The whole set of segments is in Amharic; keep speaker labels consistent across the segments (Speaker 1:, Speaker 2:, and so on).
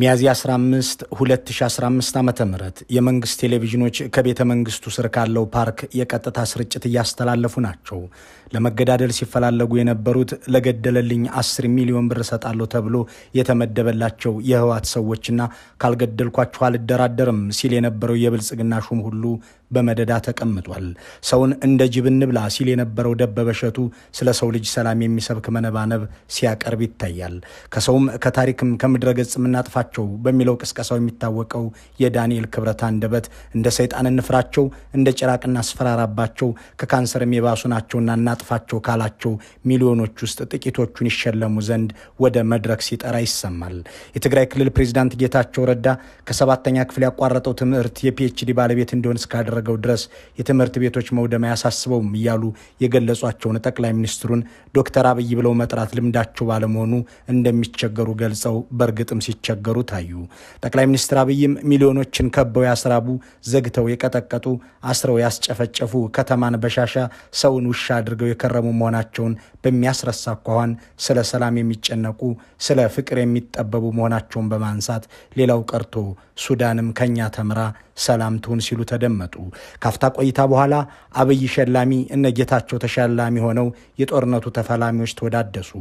Speaker 1: ሚያዝያ 15 2015 ዓ.ም የመንግስት ቴሌቪዥኖች ከቤተ መንግስቱ ስር ካለው ፓርክ የቀጥታ ስርጭት እያስተላለፉ ናቸው። ለመገዳደል ሲፈላለጉ የነበሩት ለገደለልኝ 10 ሚሊዮን ብር እሰጣለሁ ተብሎ የተመደበላቸው የህወሓት ሰዎችና ካልገደልኳችሁ አልደራደርም ሲል የነበረው የብልጽግና ሹም ሁሉ በመደዳ ተቀምጧል። ሰውን እንደ ጅብ እንብላ ሲል የነበረው ደበበ እሸቱ ስለ ሰው ልጅ ሰላም የሚሰብክ መነባነብ ሲያቀርብ ይታያል። ከሰውም ከታሪክም ከምድረ ገጽም እናጥፋቸው በሚለው ቅስቀሳው የሚታወቀው የዳንኤል ክብረት አንደበት እንደ ሰይጣን እንፍራቸው፣ እንደ ጭራቅ እናስፈራራባቸው፣ ከካንሰርም የባሱ ናቸውና እናጥፋቸው ካላቸው ሚሊዮኖች ውስጥ ጥቂቶቹን ይሸለሙ ዘንድ ወደ መድረክ ሲጠራ ይሰማል። የትግራይ ክልል ፕሬዚዳንት ጌታቸው ረዳ ከሰባተኛ ክፍል ያቋረጠው ትምህርት የ PhD ባለቤት እንዲሆን እስካደረገው ድረስ የትምህርት ቤቶች መውደም አያሳስበውም እያሉ የገለጿቸውን ጠቅላይ ሚኒስትሩን ዶክተር አብይ ብለው መጥራት ልምዳቸው ባለመሆኑ እንደሚቸገሩ ገልጸው በእርግጥም ሲቸገሩ ታዩ። ጠቅላይ ሚኒስትር አብይም ሚሊዮኖችን ከበው ያስራቡ፣ ዘግተው የቀጠቀጡ፣ አስረው ያስጨፈጨፉ፣ ከተማን በሻሻ ሰውን ውሻ አድርገው የከረሙ መሆናቸውን በሚያስረሳ አኳኋን ስለ ሰላም የሚጨነቁ፣ ስለ ፍቅር የሚጠበቡ መሆናቸውን በማንሳት ሌላው ቀርቶ ሱዳንም ከኛ ተምራ ሰላም ትሁን ሲሉ ተደመጡ። ካፍታ ቆይታ በኋላ አብይ ሸላሚ እነ ጌታቸው ተሸላሚ ሆነው የጦርነቱ ተፈላሚዎች ተወዳደሱ።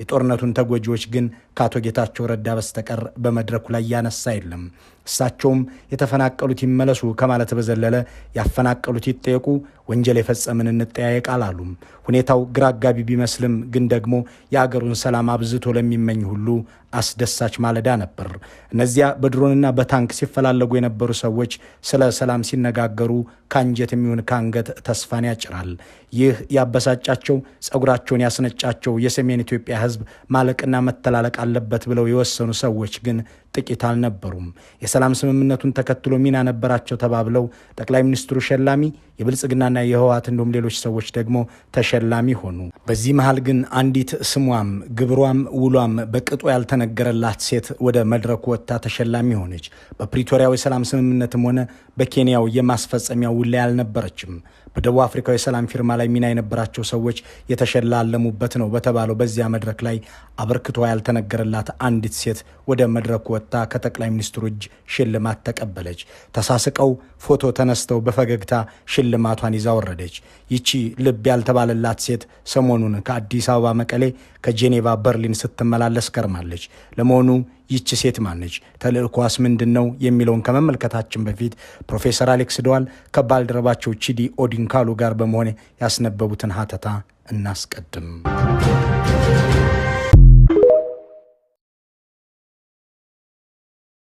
Speaker 1: የጦርነቱን ተጎጂዎች ግን ከአቶ ጌታቸው ረዳ በስተቀር በመድረኩ ላይ ያነሳ የለም። እሳቸውም የተፈናቀሉት ይመለሱ ከማለት በዘለለ ያፈናቀሉት ይጠየቁ፣ ወንጀል የፈጸምን እንጠያየቅ አላሉም። ሁኔታው ግራ አጋቢ ቢመስልም ግን ደግሞ የአገሩን ሰላም አብዝቶ ለሚመኝ ሁሉ አስደሳች ማለዳ ነበር። እነዚያ በድሮንና በታንክ ሲፈላለጉ የነበሩ ሰዎች ስለ ሰላም ሲነጋገሩ ከአንጀት የሚሆን ከአንገት ተስፋን ያጭራል። ይህ ያበሳጫቸው፣ ጸጉራቸውን ያስነጫቸው የሰሜን ኢትዮጵያ ሕዝብ ማለቅና መተላለቅ አለበት ብለው የወሰኑ ሰዎች ግን ጥቂት አልነበሩም። የሰላም ስምምነቱን ተከትሎ ሚና ነበራቸው ተባብለው ጠቅላይ ሚኒስትሩ ሸላሚ፣ የብልጽግናና የህወሓት እንዲሁም ሌሎች ሰዎች ደግሞ ተሸላሚ ሆኑ። በዚህ መሃል ግን አንዲት ስሟም ግብሯም ውሏም በቅጡ ያልተነገረላት ሴት ወደ መድረኩ ወጥታ ተሸላሚ ሆነች። በፕሪቶሪያው የሰላም ስምምነትም ሆነ በኬንያው የማስፈጸሚያ ውል ላይ አልነበረችም። በደቡብ አፍሪካው የሰላም ፊርማ ላይ ሚና የነበራቸው ሰዎች የተሸላለሙበት ነው በተባለው በዚያ መድረክ ላይ አበርክቶ ያልተነገረላት አንዲት ሴት ወደ መድረኩ ወጥታ ከጠቅላይ ሚኒስትሩ እጅ ሽልማት ተቀበለች። ተሳስቀው ፎቶ ተነስተው በፈገግታ ሽልማቷን ይዛ ወረደች። ይቺ ልብ ያልተባለላት ሴት ሰሞኑን ከአዲስ አበባ መቀሌ፣ ከጄኔቫ በርሊን ስትመላለስ ከርማለች። ለመሆኑ ይቺ ሴት ማነች? ተልእኳስ ምንድን ነው? የሚለውን ከመመልከታችን በፊት ፕሮፌሰር አሌክስ ደዋል ከባልደረባቸው ቺዲ ኦዲንካሉ ጋር በመሆን ያስነበቡትን ሀተታ እናስቀድም።